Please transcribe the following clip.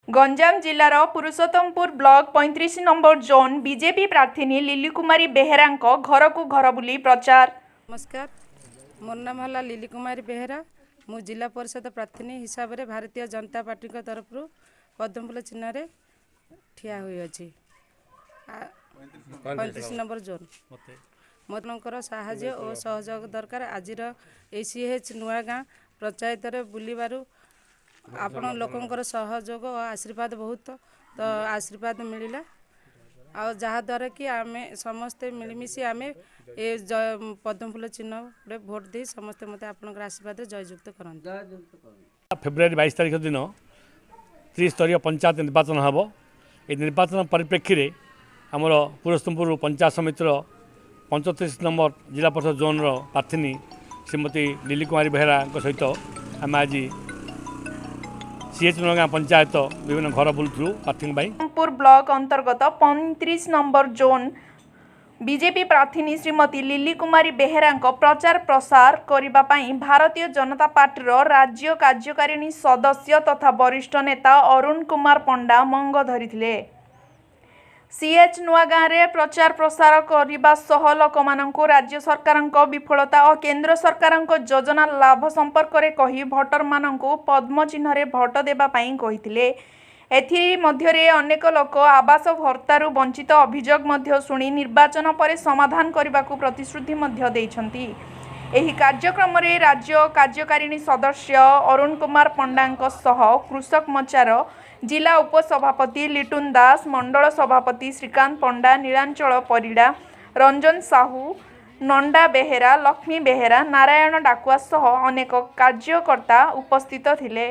ଗଞ୍ଜାମ ଜିଲ୍ଲାର Purushottampur block 35 number zone BJP ପ୍ରାର୍ଥିନୀ ଲିଲି କୁମାରୀ ବେହେରାଙ୍କ ଘରକୁ ଘର ବୁଲି ପ୍ରଚାର। ନମସ୍କାର, ମୋର ନାମ ହେଲା ଲିଲି କୁମାରୀ ବେହେରା। ମୁଁ ଜିଲ୍ଲା ପରିଷଦ ପ୍ରାର୍ଥିନୀ ହିସାବରେ ଭାରତୀୟ ଜନତା ପାର୍ଟିଙ୍କ ତରଫରୁ ପଦ୍ମଫୁଲ ଚିହ୍ନରେ ଠିଆ ହୋଇଅଛି, 35 ନମ୍ବର ଜୋନ୍। ମୋଙ୍କର ସାହାଯ୍ୟ ଓ ସହଯୋଗ ଦରକାର। ଆଜିର ଏଇ ସିଏଚ୍ ନୂଆଗାଁ ପଞ୍ଚାୟତରେ ବୁଲିବାରୁ ଆପଣ ଲୋକଙ୍କର ସହଯୋଗ ଓ ଆଶୀର୍ବାଦ ବହୁତ ତ ଆଶୀର୍ବାଦ ମିଳିଲା, ଆଉ ଯାହାଦ୍ୱାରା କି ଆମେ ସମସ୍ତେ ମିଳିମିଶି ଆମେ ଏ ଜୟ ପଦ୍ମଫୁଲ ଚିହ୍ନରେ ଭୋଟ ଦେଇ ସମସ୍ତେ ମୋତେ ଆପଣଙ୍କର ଆଶୀର୍ବାଦରେ ଜୟଯୁକ୍ତ କରନ୍ତୁ। ଫେବୃଆରୀ 22 ତାରିଖ ଦିନ ତ୍ରିସ୍ତରୀୟ ପଞ୍ଚାୟତ ନିର୍ବାଚନ ହେବ। ଏ ନିର୍ବାଚନ ପରିପ୍ରେକ୍ଷୀରେ ଆମର ପୁରୁଷୋତ୍ତମପୁର ପଞ୍ଚାୟତ ସମିତିର 35 ନମ୍ବର ଜିଲ୍ଲା ପରିଷଦ ଜୋନ୍ର ପ୍ରାର୍ଥିନୀ ଶ୍ରୀମତୀ ଲିଲି କୁମାରୀ ବେହେରାଙ୍କ ସହିତ ଆମେ ଆଜି ସିଏଚ୍ ନୂଆଗାଁ ପଞ୍ଚାୟତ ବିଭିନ୍ନ ଘର ବୁଲୁଥିଲୁ ପ୍ରାର୍ଥୀଙ୍କ ପାଇଁ। ପୁର ବ୍ଲକ ଅନ୍ତର୍ଗତ 35 ନମ୍ବର ଜୋନ୍ ବିଜେପି ପ୍ରାର୍ଥିନୀ ଶ୍ରୀମତୀ ଲିଲି କୁମାରୀ ବେହେରାଙ୍କ ପ୍ରଚାର ପ୍ରସାର କରିବା ପାଇଁ ଭାରତୀୟ ଜନତା ପାର୍ଟିର ରାଜ୍ୟ କାର୍ଯ୍ୟକାରିଣୀ ସଦସ୍ୟ ତଥା ବରିଷ୍ଠ ନେତା ଅରୁଣ କୁମାର ପଣ୍ଡା ମଙ୍ଗ ଧରିଥିଲେ। ସିଏଚ୍ ନୂଆଗାଁରେ ପ୍ରଚାର ପ୍ରସାର କରିବା ସହ ଲୋକମାନଙ୍କୁ ରାଜ୍ୟ ସରକାରଙ୍କ ବିଫଳତା ଓ କେନ୍ଦ୍ର ସରକାରଙ୍କ ଯୋଜନା ଲାଭ ସମ୍ପର୍କରେ କହି ଭୋଟରମାନଙ୍କୁ ପଦ୍ମ ଚିହ୍ନରେ ଭୋଟ ଦେବା ପାଇଁ କହିଥିଲେ। ଏଥିମଧ୍ୟରେ ଅନେକ ଲୋକ ଆବାସ ଭତ୍ତାରୁ ବଞ୍ଚିତ ଅଭିଯୋଗ ମଧ୍ୟ ଶୁଣି ନିର୍ବାଚନ ପରେ ସମାଧାନ କରିବାକୁ ପ୍ରତିଶ୍ରୁତି ମଧ୍ୟ ଦେଇଛନ୍ତି। ଏହି କାର୍ଯ୍ୟକ୍ରମରେ ରାଜ୍ୟ କାର୍ଯ୍ୟକାରିଣୀ ସଦସ୍ୟ ଅରୁଣ କୁମାର ପଣ୍ଡାଙ୍କ ସହ କୃଷକ ମୋର୍ଚ୍ଚାର ଜିଲ୍ଲା ଉପସଭାପତି ଲିଟୁନ ଦାସ, ମଣ୍ଡଳ ସଭାପତି ଶ୍ରୀକାନ୍ତ ପଣ୍ଡା, ନୀଳାଞ୍ଚଳ ପରିଡ଼ା, ରଞ୍ଜନ ସାହୁ, ନଣ୍ଡା ବେହେରା, ଲକ୍ଷ୍ମୀ ବେହେରା, ନାରାୟଣ ଡାକୁଆ ସହ ଅନେକ କାର୍ଯ୍ୟକର୍ତ୍ତା ଉପସ୍ଥିତ ଥିଲେ।